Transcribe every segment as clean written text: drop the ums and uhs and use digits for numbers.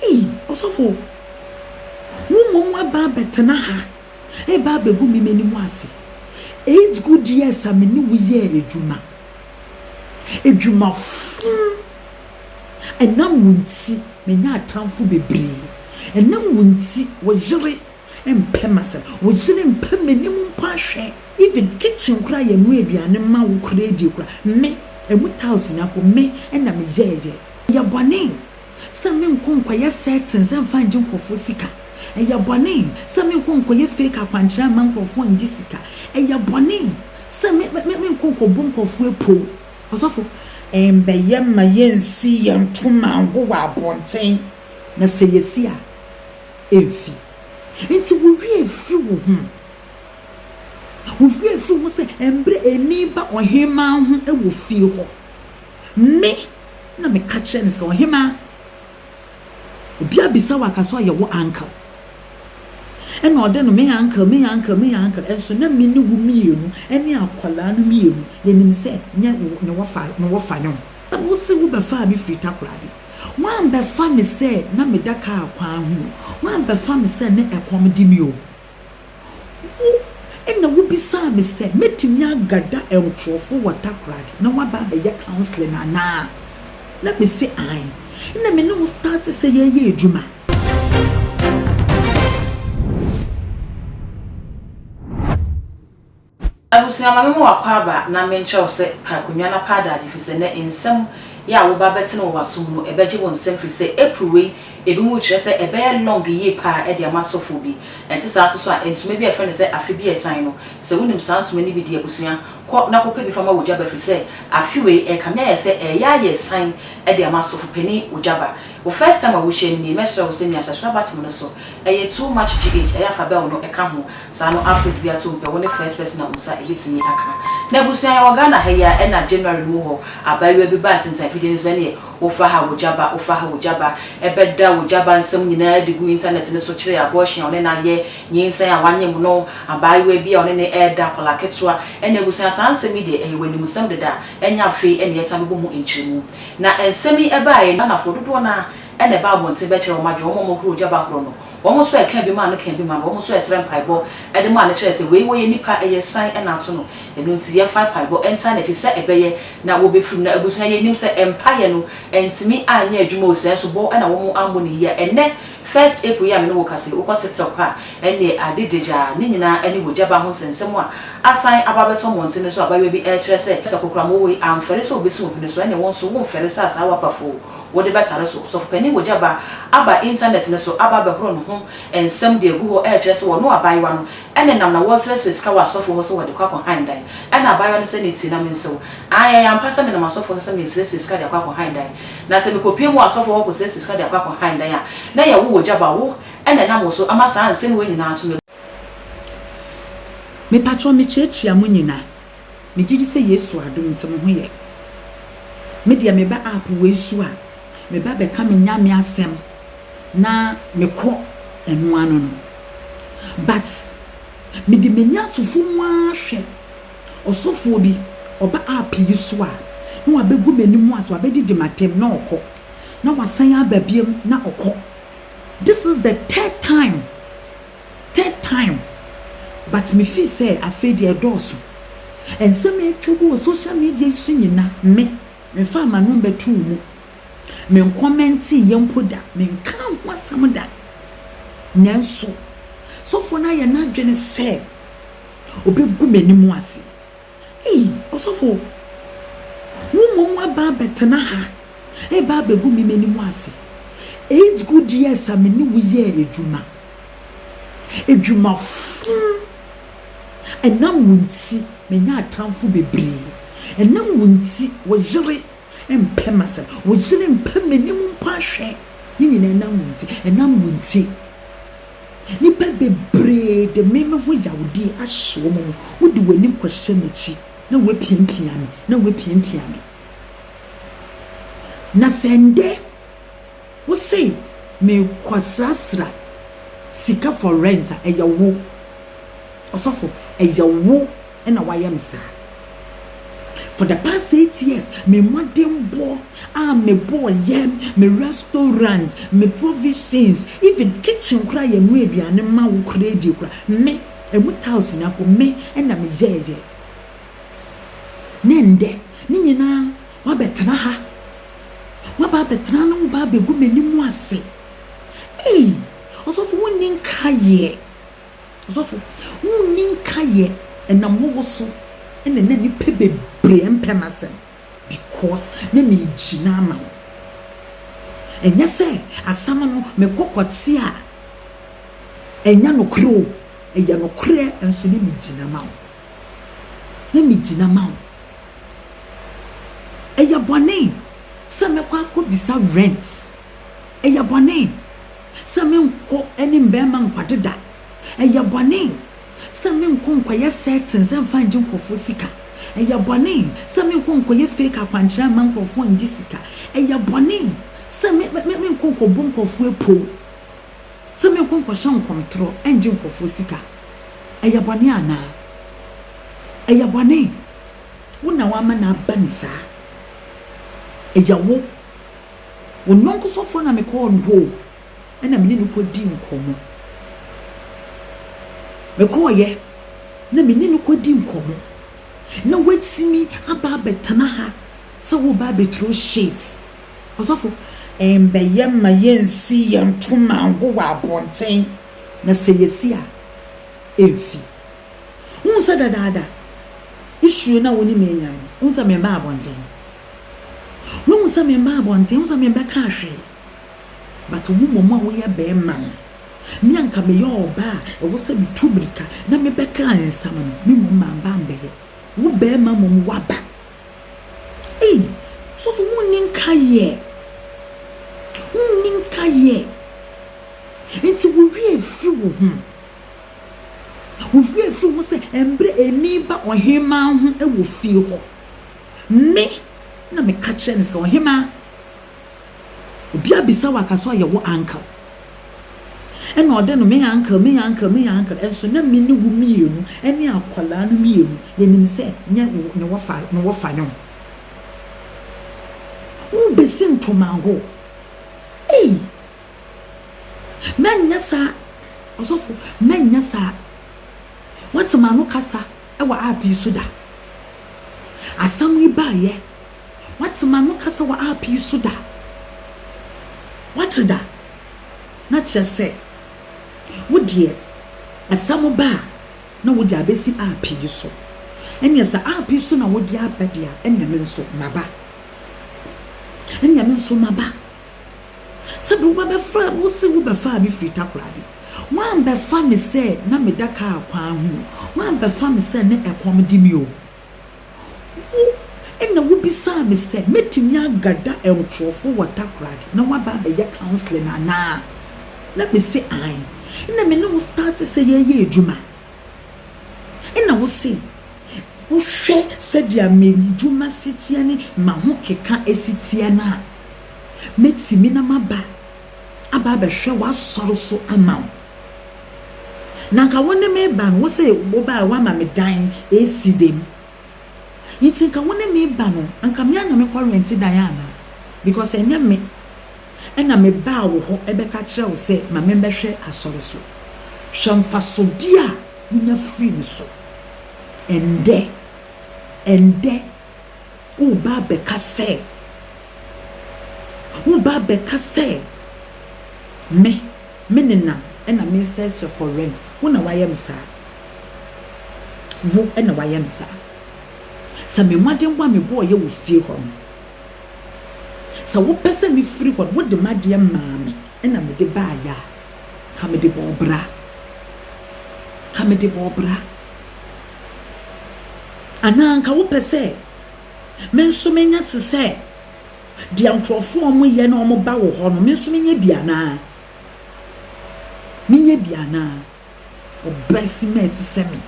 Ei, ɔsɔfo, wo mmom woaba abɛtena ha reba abɛgu me m'anim ase. 8 good years a me ne wo yɛɛ adwuma. Adwuma fo. Ɛnam wo nti, manya atamfo bebree. Ɛnam wo nti, wo yere mpɛ m'asɛm. Wo yere mpɛ m'anim mpo ahwɛ. Even kitchen koraa yɛnoa aduane ma wo koraa die koraa, me, ɛmu tiles nyinaa mpo, me na meyɛɛyɛ. Ɛyɛ bɔne sɛ menkɔ nkɔyɛ settings mfa ngye nkurɔfoɔ sika. Ɛyɛ bɔne sɛ menkɔ nkɔyɛ fake akwankyerɛ mma nkurɔfoɔ ngye sika. Ɛyɛ bɔne sɛ me me menkɔ nkɔbɔ nkurɔfoɔ apuo. Ɔsɔfo, ɛmbɛyɛ mma yɛnsi yɛn ntomango wɔ abɔnten, na sɛ yɛsi a, ɛmfi. Nti wo werɛ afiri wo ho. Wo werɛ afiri wo ho sɛ mmerɛ ani ba ɔhemmaa ho wɔ fie hɔ. Me na meka kyerɛ no sɛ, Ɔhemmaa, obi abisa wo aka sɛ ɔyɛ wo uncle. Ɛna ɔde no, me uncle, me uncle, me uncle. Ɛnso na me ne wo mmienu ne akwadaa no mmienu, yɛnim sɛ nyɛ ne wɔfa ne wɔfa ne ho. Wo se wobɛfaa me firi Takoradi. Woambɛfa me sɛ na meda kaa kwan ho o. Woambɛfa me sɛ ne ɛkɔm de me o. Wo na wobisaa me sɛ mɛtumi agada nkurɔfo wɔ Takoradi na woaba abɛyɛ counseling anaa? Na mese ae. Ɛna me ne wo start sɛ yɛreyɛ adwuma. Abusua ma mema w'akwaaba na menkyerɛ wo sɛ pɛ akonnwa na pɛ adagye firi sɛ nnɛ nsɛm yɛ a woba bɛtene wɔ w'asom no ɛbɛgye wo nsam firi sɛ April wei ebinom rekyerɛ sɛ ɛbɛyɛ long yie paa de ama asɔfoɔ bi ɛnte saa nso so a ntoma bi a yɛfrɛ no sɛ afe bi a ɛsan no sɛ wonim saa ntoma no bi deɛ abusua kɔ na kɔpɛ bi fa ma wogyaba firi sɛ afe wei ɛrekame ayɛ sɛ ɛreyɛ ayɛ san de ama asɔfo panin wogyaba Wo first time a wohyia me nie, mɛsrɛ wo sɛ mia subscribe button no so, ɛyɛ too much GH, ɛyɛ a fa bell no ka ho, saa no upload bi atom pɛ wo ne first person a wo nsa ɛbɛtumi aka. Na abusua yɛwɔ Ghana ha yi a ɛna January no mu hɔ abaayewa bi baa ntentan fidie no so ɛneɛ wofa ha wogya ba, wofa ha wogya ba, ɛbɛda wogya ba nsɛm nyinaa de gu internet no so kyerɛ abortion a ɔne no ayɛ, nyinsɛn a wanyem no, abaayewa bi a ɔne no ɛɛda, akwadaa ketewa, ɛna abusua saa nsɛm yi deɛ ɛyɛ w'animsɛm deda, ɛnyɛ afei ɛna yɛsan bɛbɔ mu nkyerɛmu. Na nsɛm yi baeɛ no, Ghanafoɔ dodoɔ no ara na ɛbaa abɔnten bɛkyerɛɛ wɔn adwene, wɔn a wɔhoro ogya ba korɔ no, wɔn nso a ɛkaa bi maa no kaa bi maa no, wɔn nso a ɛsrɛ mpaebɔ de maa no kyerɛɛ sɛ wei wɔyɛ nipa, ɛyɛ san na ato no, ɛno nti yɛmfa mpaebɔ ntaa n'akyi sɛ ɛbɛyɛ na wɔbɛfiri mu. Na abusua yɛnim sɛ mpaeɛ no antumi anyɛ adwuma o, sɛ nso bɔ na wɔn ammɔ no yie a, ɛnnɛ First April yi a me ne wo kasa yi, wokɔ TikTok hɔ a, ɛnneɛ ade dagyaa, ne nyinaa ne wogyaba ho nsɛnsɛm a asan aba abɛtɔ mmɔnten no so a abayewa bi rekyerɛ sɛ, sɛ kokoram wɔ hɔ yi amfɛre sɛ obesi wo hwene so, ɛnneɛ wo nso womfɛre sɛ asaawa pafoo wode bɛtare so. Sɔfopanin Wogyaba aba intanɛt no so aba abɛhoro ne ho nsɛm de agu hɔ rekyerɛ sɛ ɔno abayewa no nenam na wɔresrɛsrɛ sika wɔ asɔfoɔ hɔ sɛ wɔde kɔ akɔhan dan. Ɛnna abayewa no sɛ ne ti na mensew. Aane, ɛyɛ ampa sɛ menam asɔfoɔ hɔ sɛ meresrɛsrɛ sika de akɔ akɔhan dan. Na sɛ mekɔpue mu wɔ asɔfoɔ hɔ kɔsrɛsrɛ sika de akɔ akɔhan dan a, na ɛyɛ wo Wogyaba, wo na ɛnam wo so ama saa nsɛm wei nyinaa ato me. Mepakyɛw mekyiakyia mo nyina. Megye di sɛ Yesu adom nti mo ho yɛ. Me deɛ meba app wei so a, meba bɛka me Nyame asɛm na mekɔ ɛno ano no. But mede m'ani ato fam ara hwɛ ɔsɔfoɔ bi, ɔba app yi so a, na wabɛgu m'anim ase, wabɛdidi m'atɛm na ɔkɔ. Na wasan aba biam na ɔkɔ. This is the third time. Third time but me feel sɛ afei deɛ ɛdɔɔso. Nsɛm a atwa gu wɔ social media yi so nyina me memfaa m'ano mbɛtoo mu. Menkɔmɛntee yɛ mpo da, menkaa ho asɛm da. Nanso sɔfoɔ no ayɛ n'adwene sɛ ɔbɛgu m'anim ase. Ei, ɔsɔfo, wo mmom woaba abɛtena ha reba abɛgu me m'anim ase. 8 good years a me ne wo yɛɛ adwuma, adwuma fo, ɛnam wo nti manya atamfo bebree, ɛnam wo nti wo yere mpɛ m'asɛm, wo yere mpɛ m'anim mpo ahwɛ, ne nyinaa ɛnam wo nti, ɛnam wo nti. Nnipa bebree de me me ho yawdie ahyɛ wɔn mu. Wode w'anim kɔhyɛ m'akyi na woapiapia me, na woapiapia me. Na sɛ ndɛ wose merekɔsrasra sika for rent a, ɛyɛ wo. Ɔsɔfo, ɛyɛ wo na woayɛ me saa. For the past 8 years, me mmɔdenbɔ a mebɔɔyɛ, me restaurant, me provisions, even kitchen koraa yɛ no aduane ma wo koraa di koraa, me emu tiles na ko me ɛna meyɛɛyɛ. Ne ndɛ ne nyinaa wabɛtena ha, waba abɛtena na woba abɛgu m'anim ase. Ei, ɔsɔfo, wonni nkaeɛ. Ɔsɔfo, wonni nkaeɛ. Ɛnam wowo so ɛna na nipa bebree mpɛ m'asɛm because na megyina ama wo. Ɛnyɛ sɛ asɛm no mekɔ kɔte a ɛnyɛ nokorɛ o, ɛyɛ nokorɛ, nso ne megyina ma wo, na megyina ma wo. Ɛyɛ bɔne sɛ mɛkɔ akɔbisa rent? Ɛyɛ bɔne sɛ menkɔ ne mbɛrima nkwadeda? Ɛyɛ bɔne sɛ menkɔ nkɔyɛ setting sɛ mfa ngye nkurɔfoɔ sika? Ɛyɛ bɔne sɛ menkɔ nkɔyɛ fake akwankyerɛ ama nkurɔfoɔ ngye sika? Ɛyɛ bɔne sɛ me me menkɔ nkɔbɔ nkurɔfoɔ epo, sɛ menkɔ nkɔhyɛ nkɔmtorɔ ɛngye nkurɔfoɔ sika? Ɛyɛ bɔne anaa? Ɛyɛ bɔne? Wo na wama na aba ne saa. Ɛyɛ wo wo nyɔnko sɔfoɔ na mekɔɔ no hɔ o, ɛna mene no kɔdi nkɔmmɔ. Mekɔɔyɛ na mene no kɔdi nkɔmmɔ na watumi aba abɛtena ha sɛ woba abɛthrow shade. Ɔsɔfo, ɛmbɛyɛ ma yɛnsi yɛn ntoma ngo wɔ abɔnten na sɛ yɛsi a ɛmfi. Wohu sɛ dadaada issue na wo ne me anya no, wohu sɛ memba abɔnten, wohu sɛ memba abɔnten, wohu sɛ membɛka hwee. But wo mmom a woyɛ bɛrima no, me anka meyɛ ɔbaa a ɛwɔ sɛ metu mirika na mebɛka nsɛm no, me mmom mamba ambɛyɛ. Wo bɛrima mmom waba. Ei, sɔfo, wonni nkayɛ, wonni nkayɛ. Nti wo werɛ firi wo ho, wo werɛ firi ho sɛ mmerɛ ani ba ɔhemaa ho wɔ fie hɔ, me na meka kyerɛ no sɛ ɔhemaa obi abisa wɔ aka sɛ ɔyɛ wo uncle, ɛna ɔde no me uncle, me uncle, me uncle. Ɛnso na me ne wo mmienu ɛne akwadaa no mmienu yɛnim sɛ nyɛ ne wɔfa, ne wɔfa ne ho. Wobɛsi ntomago. Ei, mɛnyɛ saa. Ɔsɔfo, mɛnyɛ saa. Wɔte ma no kasa ɛwɔ app yi so da. Asɛm yi baayɛ, wɔte ma no kasa wɔ app yi so da. Wɔte da na kyerɛ sɛ wodeɛ asɛm ba a na wode abɛsi app yi so. Ɛnneɛ sɛ app yi so na wode aba deɛ a, ɛnneɛ me nso maba, ɛnneɛ me nso maba. Sɛbi wobɛbɛfa wo se wobɛfa me firi Takoradi, woambɛfa me sɛ na meda kaa kwan ho, woambɛfa me sɛ ne ɛkɔm di mi o. Wo ɛna wobisaa me sɛ mɛtumi agada nkurɔfoɔ wɔ Takoradi na woaba abɛyɛ counseling anaa, na mese ae. Ɛna me ne wo start sɛ yɛyɛ adwuma, ɛna wo se wohwɛ sɛdeɛ me ndwuma si teɛ ne ma ho keka esi teɛ no a, mɛtumi na maba aba abɛhwɛ w'asɔre so ama wo. Na nka wo ne me ba no, wo sɛ wobaa woama me dan esi dem, nti nka wo ne me ba no, anka me ana mekɔ rent dan anaa? Because ɛnyɛ me ɛna me baa wo hɔ ɛbɛka kyerɛ wo sɛ ma membɛhwɛ asɔre so. Hwɛ mfasodeɛ a wonya firi me so. Ɛndɛ ɛndɛ woba abɛka sɛ, woba abɛka sɛ me me nenam ɛna mesɛsɛ for rent. Wo na wayɛ me saa, wo ɛna wayɛ me saa. Sɛ me mmɔdenbɔ a mebɔɔyɛ wɔ fie hɔ no, sɛ wopɛ sɛ mefiri hɔ no, wode m'adeɛ maa me ɛna mede baayɛ a, ka mede bɔɔ bra, ka mede bɔɔ bra anaa? Nka wopɛ sɛ me nso menya te sɛ deɛ nkurɔfoɔ a wɔyɛ na wɔba wɔ hɔ no, me nso menya bi anaa? Menya bi anaa? Ɔbaa si ma ɛte sɛ me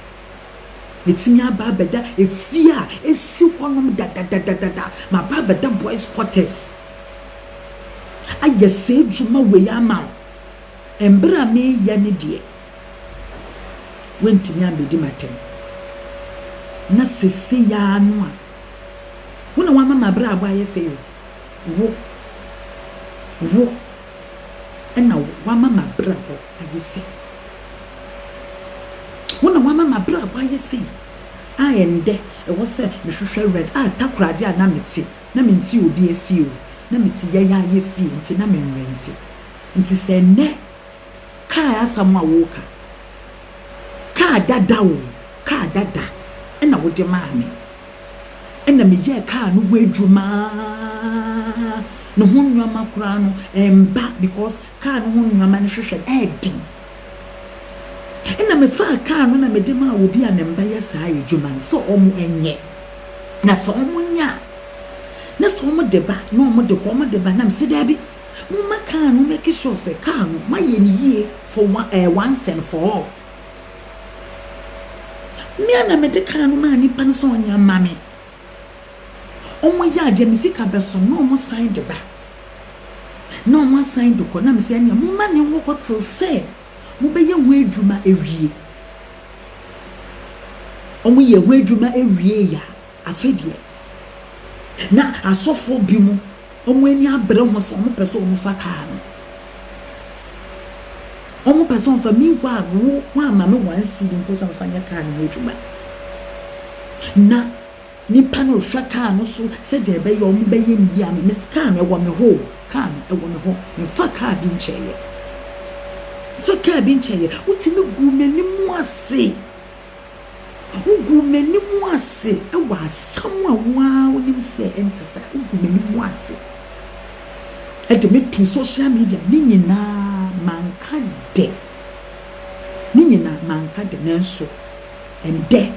metumi aba abɛda efie a esi hɔnom dadadadada, maba abɛda boys quarters ayɛ sɛ adwuma wei ama wo. Mmerɛ a meyɛ ne deɛ, wontumi ambɛdi m'atɛm na sese yaa no a. Wo na woama m'abrabɔ ayɛ sei o. Wo, wo na woama m'abrabɔ ayɛ sei. Wo na woama m'abrabɔ ayɛ sei a ɛndɛ ɛwɔ sɛ mehwehwɛ rent a Takoradi a na mete, na mente obi afie o, na mete yɛn ara yɛ fie nti na menrente. Nti sɛ ɛnnɛ kaa asɛm a woreka, kaa dada o, kaa dada na wode maa me. Ɛna meyɛɛ kaa no ho adwuma ara, ne ho nnoɔma koraa no ɛmba because kaa no ho nnoɔma no hwehwɛ no ɛɛden. Ɛna mefaa kaa no na mede maa obi a ne mba yɛ saa adwuma no sɛ wɔn nyɛ. Na sɛ wɔn nyɛ a, na sɛ wɔn de ba na wɔn de kɔ, wɔn de ba na mese daabi, momma kaa no make sure sɛ kaa no moayɛ no yie for one, eh, once and for all. Me ara na mede kaa no maa nipa no sɛ ɔnyɛ mma me. Wɔyɛ adeɛ me sika bɛso na wɔsan de ba. Na wɔasan de kɔ na mesɛ ɛnneɛ momma ne wɔ hɔ till sɛ mobɛyɛ ho adwuma awie. Wɔyɛ ho adwuma awie a afei deɛ na asɔfoɔ bi mu Wɔn ani abere ho sɛ wɔpɛ sɛ wɔfa kaa no. Wɔpɛ sɛ wɔfa meanwhile wo woamma me one cedi mpo sɛ mfa nyɛ kaa no ho adwuma. Na nipa no rehwɛ kaa no so sɛdeɛ ɛbɛyɛ wɔn bɛyɛ no yie ama me. Kaa no ɛwɔ me hɔ o, kaa no ɛwɔ me hɔ. Memfa kaa bi nkyɛeɛ. Memfa kaa bi nkyɛeɛ. Wotumi guu m'anim ase. Woguu m'anim ase wɔ asɛm a wo ara wonim sɛ ɛnte saa. Woguu m'anim ase de me too social media. Ne nyinaa manka dɛ. Ne nyinaa manka dɛ. Nanso ɛndɛ,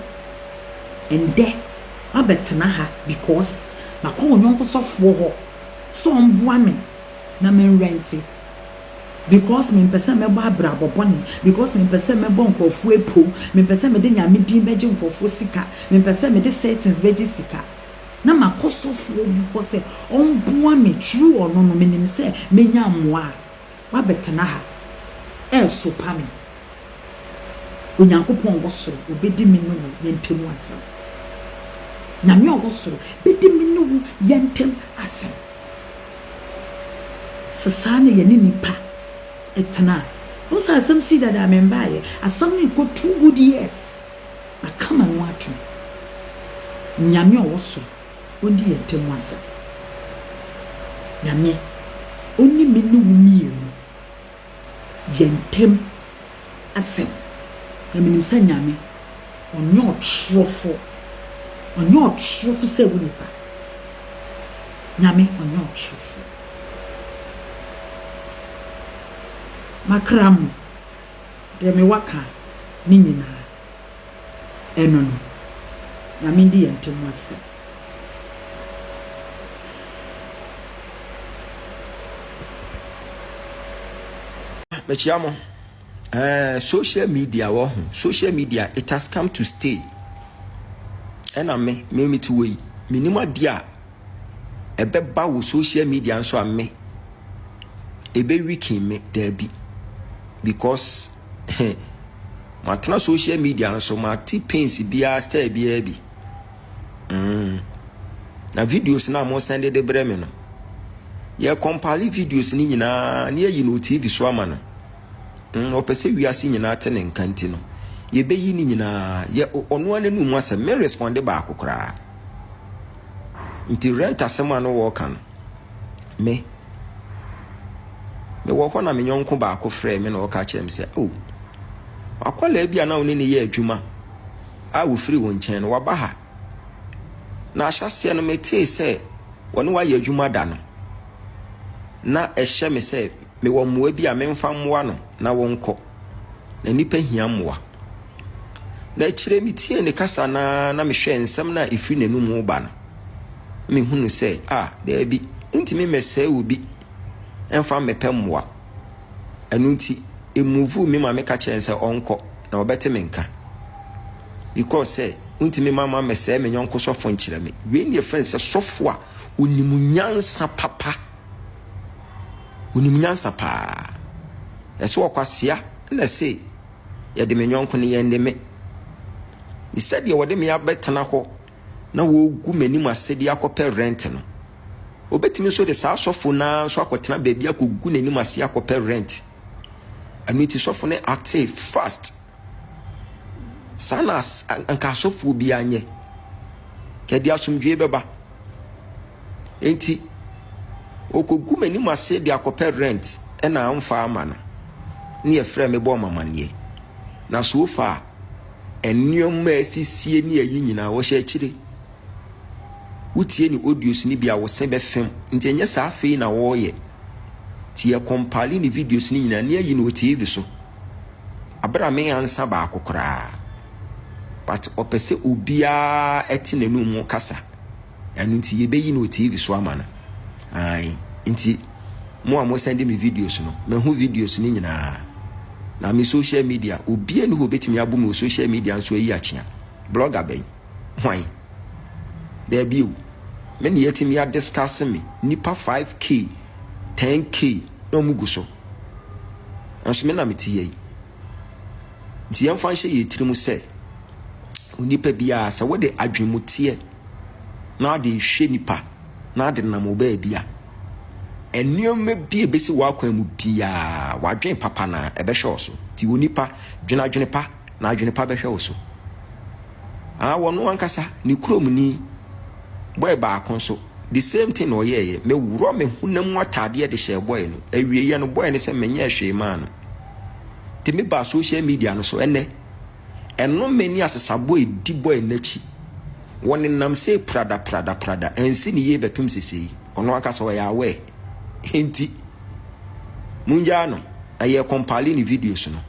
ɛndɛ mabɛtena ha because makɔ wo yɔnko sɔfoɔ hɔ sɛ ɔmboa me na menrɛnte. Because mempɛ sɛ mɛbɔ abrabɔ bɔne, because mempɛ sɛ mɛbɔ nkurɔfoɔ apuo, mempɛ sɛ mede Nyame din bɛgye nkurɔfoɔ sika, mempɛ sɛ mede settings bɛgye sika, na makɔ sɔfoɔ bi hɔ sɛ ɔmboa me through ɔno no, menim sɛ mɛnya mmoa a, wabɛtena ha ɛresopa me. Onyankopɔn a ɔwɔ soro, ɔbɛdi me ne wo yɛn ntam asɛm. Nyame a ɔwɔ soro bɛdi me ne wo yɛn ntam asɛm. Sɛ saa na yɛne nnipa tena a, wohu sɛ asɛm sii dada a membaeɛ, asɛm no rekɔ two good years, maka m'ano atom. Nyame a ɔwɔ soro, ɔndi yɛn ntam asɛm. Nyame, ɔnni me ne wo mmienu yɛn ntam asɛm. Na menim sɛ Nyame, ɔnyɛ ɔtorofo. Ɔnyɛ ɔtorofo sɛ wo nipa. Nyame, ɔnyɛ ɔtorofo. Makra mo, deɛ mewɔ ka ne nyinaa, ɛno no, Nyame ndi yɛn ntam asɛm. Mekyia mo. Eh, social media wɔ ho. Social media, it has come to stay. Ɛna me, me me ti wɔ yi, menim adeɛ a ɛbɛba wɔ social media nso a me, ɛbɛ weaken me, daabi. Because, matena social media nso, mate pains biara, style biara bi. Mm. Na videos na mo send de brɛ me no. Yɛ compile videos ni nyinaa na yɛyi no TV so ama no. Mm, ɔpɛ sɛ wiase nyinaa te ne nka nti no. Yɛbɛyi ne nyinaa. Yɛ ɔno ara n'anum asɛm. Me responde baako koraa. Nti rent asɛm a no wɔka no. Me mewɔ hɔ na me nyɔnko baako frɛɛ me na ɔka kyerɛ me sɛ, "Oh, akwadaa bi a na wo ne ne yɛ adwuma a wɔfiri wo nkyɛn no, waba ha. Na ahyɛaseɛ no metee sɛ wɔne wo ayɛ adwuma da no, na ɛhyɛ me sɛ mewɔ mmoa bi a memfa mmoa no na wɔnkɔ. Na nnipa hia mmoa. Na akyire metiee ne kasa no ara na mehwɛɛ nsɛm no a ɛfiri n'anum reba no, mehunu sɛ, ah, daabi, wontumi mmɛsɛe obi mfa mmɛpɛ mmoa. Ɛno nti, ɛmuvuu me ma meka kyerɛɛ no sɛ ɔnkɔ na ɔbɛte me nka. Because sɛ wontumi ma ma mɛsɛe me yɔnko sɔfo nkyerɛ me. Wei ne yɛfrɛ no sɛ sɔfo a onim nyansa papa. Onim nyansa paa. Ɛsɛ ɔkwasea na ɛse yɛde me yɔnko no yɛn de me. Ne sɛdeɛ wɔde me abɛtena hɔ. na wɔregu m'anim ase de akɔpɛ rent no, obetumi nso de saa sɔfo no ara nso akɔtena baabi akɔgu n'anim ase akɔpɛ rent. Ɛno nti sɔfo no acte fast. Saa na anka asɔfoɔ biara nyɛ. Kɛde asomdwoe bɛba. Enti ɔkɔgu m'anim ase de akɔpɛ rent ɛna amfa ama no. Ne yɛfrɛ me bɔɔ m'amanneɛ. Na so far nneɛma a asisie ne ayi nyinaa wɔhyɛ akyire. Wotie ne audios no bi a wo se bɛfem. Nti ɛnyɛ saa afei na wɔreyɛ. Nti yɛ compile ne videos no nyinaa ne ayi no wɔ TV so. Aber a me ansa baako koraa. But ɔpɛ sɛ obiara ɛte n'anum kasa. Ɛno nti yɛbɛyi no wɔ TV so ama no. Ae. Nti mo a mo send me videos no, mahu videos no nyinaa. Na me social media, obiara ni hɔ obetumi abo me wɔ social media nso ayi akyea. Blogger bɛn? Hwan? Daabi o. Me ne yɛatumi adiscuss me nipa 5K, 10K na ɔmo gu so. Nso me na mete yɛ yi. Nti yɛmfa nhyɛ yɛn tirim sɛ onipa biara sɛ wode adwemuteɛ na ade hwɛ nipa na ade nam wo baabi a, nneɛma bi a ɛbɛsi w'akwan mu biara w'adwene papa na ɛbɛhwɛ wo so. Nti onipa dwene adwene pa na adwene pa bɛhwɛ wo so. Ah, wɔno ankasa ne kurom ni boy baako nso the same thing na ɔyɛɛyɛ. Meworɔ me honam mu ataadeɛ de hyɛɛ boy no. Awieeɛ no boy no sɛ menyɛɛ hwee maa no. Nti mebaa social media no so ɛnɛ ɛnome ne asesabɔ edi boy n'akyi. Wɔnenam sɛ prada prada prada ɛnsi ne yie bɛpem sesei. Ɔno ankasa ɔyɛ aware. Nti mungyaa no na yɛ compile ne videos no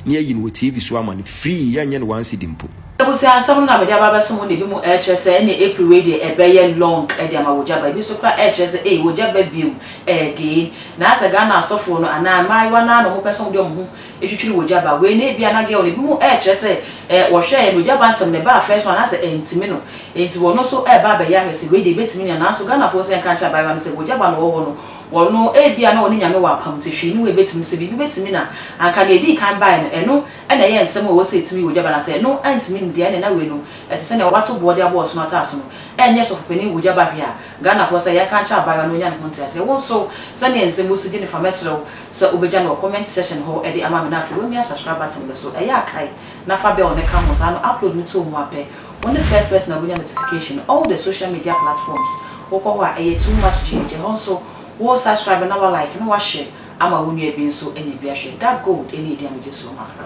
ne ayi no wɔ TV so ama no free, yɛnyɛ no 1 cedi mpo. Abusua asɛm no na mede aba abɛso mo na ebi mo ɛrekyerɛ sɛ ɛne April wei deɛ ɛbɛyɛ long de ama wogya ba ebi nso koraa ɛrekyerɛ sɛ ei wogya ba biom again na asɛ Ghana asɔfoɔ no anaa mmaayewa no ara na wɔpɛ sɛ wɔde wɔn ho twitwiri wogya ba wei no ebia na girl no ebi mo ɛrekyerɛ sɛ eh wɔhwɛɛ no ogya ba nsɛm no ɛbaa first one anaasɛ ɛntimi no enti wɔno nso ɛreba abɛyɛ ahwɛ sɛ wei deɛ ebetumi nya nanso Ghanafoɔ sɛ yɛnka nkyerɛ abaayewa no sɛ wogya ba no wɔ hɔ no wɔno ebia na wɔne Nyame wɔ apam nti hwee ne wei betumi no sɛ biribi betumi na anka deɛ edii kan baeɛ no ɛno na ɛyɛ nsɛm a ɛwɔ sɛ etumi wɔ gya ba na sɛ ɛno antumi no deɛ ɛne na wei no ɛte sɛ nea wɔato boɔ de abɔ ɔsono ataaso no ɛnyɛ sɔfopanin wɔ gya ba hwee a Ghanafoɔ sɛ yɛka nkyerɛ abaayewa no ɔnya ne ho nteaseɛ wo nso sɛdeɛ nsɛm yi so gye ne fa mɛsrɛ wo sɛ wobɛgya no wɔ comment section hɔ de ama me na afei woamia subscribe button no so ɛyɛ a kae na fa bell no ka ho saa no upload no to mu a pɛ wo ne first person a wobɛnya notification all the social media platforms wokɔ hɔ a ɛyɛ too much GH ɛhɔ nso wo subscribe na wa like na wa share ama wo nua bi nso anya bi ahwɛ Dark Gold ɛne ɛdi a megye so makra.